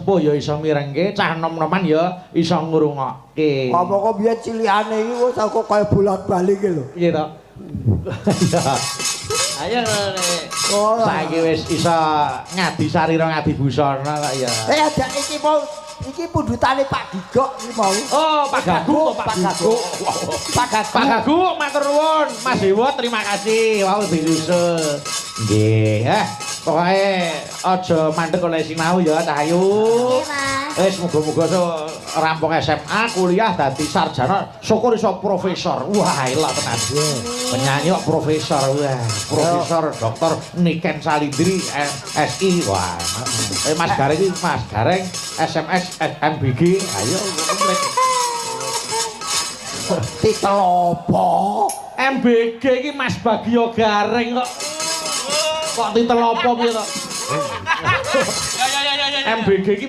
sepuh ya iso mirengke, cah nom-noman ya iso ngrungokke. Apa kok biyen cilikane iki wis aku kaya bolak-balik iki lho. Piye to? Iya. Ayo nek Oh. saiki wis iso ngadi sarira ngadi busana kok ya. Eh, ada iki mau, iki pundutane Pak Gigok iki mau. Oh, Pak Gaguk, Pak Pak Gaguk. Gaguk. Pak Gaguk. Pak Gaguk matur nuwun, Mas Dewa terima kasih. Wau disusul. Nggih, pokoke aja mandek oleh sinau ya, Cahayu. Nggih, Mas. Wis muga-muga so rampung SMA, kuliah dadi sarjana, syukur iso profesor. Wah, elok tenan. Penyanyi kok profesor. Wah, profesor Doktor Niken Salindri SI. Wah. Mas Gareng iki Mas Gareng SMS MBG. Ayo komplit. Titel apa? MBG iki Mas Bagio Gareng kok. Kok titel apa piye to? Ya ya ya ya ya. MBG iki.